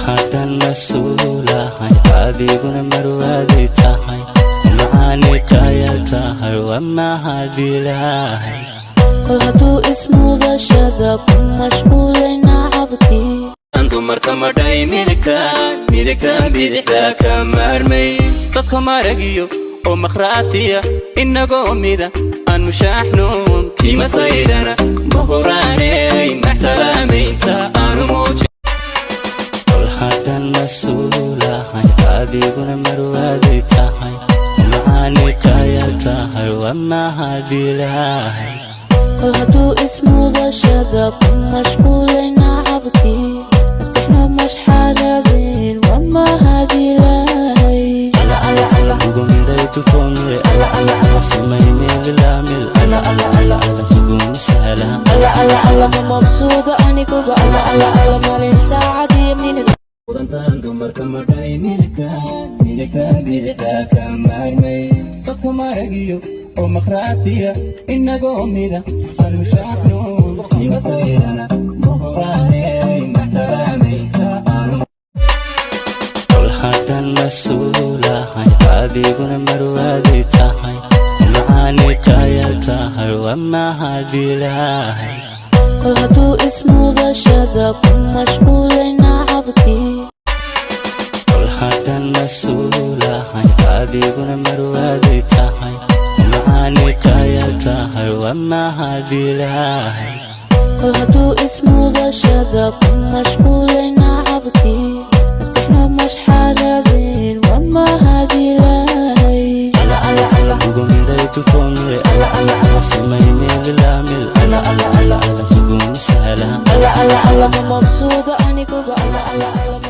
Haddaan mas-uulahay, adiguna marwaaday tahay, macaanidaya tahay, waa mahadilaahay. Kol hadduu ismudashada ku mashquulay nacabkii. Dumarka madhay midigta, midigta, bidixda ka maarmay, dadka maragiyo oo makhraatiya, inagoo mida aan mushaaxno, kimasaydana mahuraaney maxsalaamaynta aanu muuji. Kol haddaan mas-uulahay, adiguna marwaaday tahay, macaanidaya tahay, waa mahadilaahay. Kol hadduu ismudashada ku mashquulay nacabkii, nasteexno mashxaradeen, waa mahadilaahay. Kugu miray dulkoo miray, alla alla alla, simayneelilaamil, alla alla alla, adan kugu masala. Alla alla alla, ma mabsuuda aniguba, alla alla alla, malin saacad iyo minid. Mudantaan dumarka madhay midigta, midigta, bidixda ka maarmay, dadka maragiyo oo makhraatiya, inagoo mida aan mushaaxno, kimasaydana mahuraaney maxsalaamaynta aanu. Kol haddaan mas-uulahay, adiguna marwaaday tahay, macaanidaya tahay, waa mahadilaahay. Kol hadduu ismudashada ku mashquulay nacabkii. Kol haddaan mas-uulahay, adiguna marwaaday tahay, macaanidaya tahay, waa mahadilaahay. Kol hadduu ismudashada ku mashquulay nacabkii, nasteexno mashxaradeen, waa mahadilaahay. Kugu miray dulkoo miray, alla alla alla, simayneelilaamil, alla alla alla, adan kugu masala. Alla alla alla, ma mabsuuda aniguba, alla alla alla.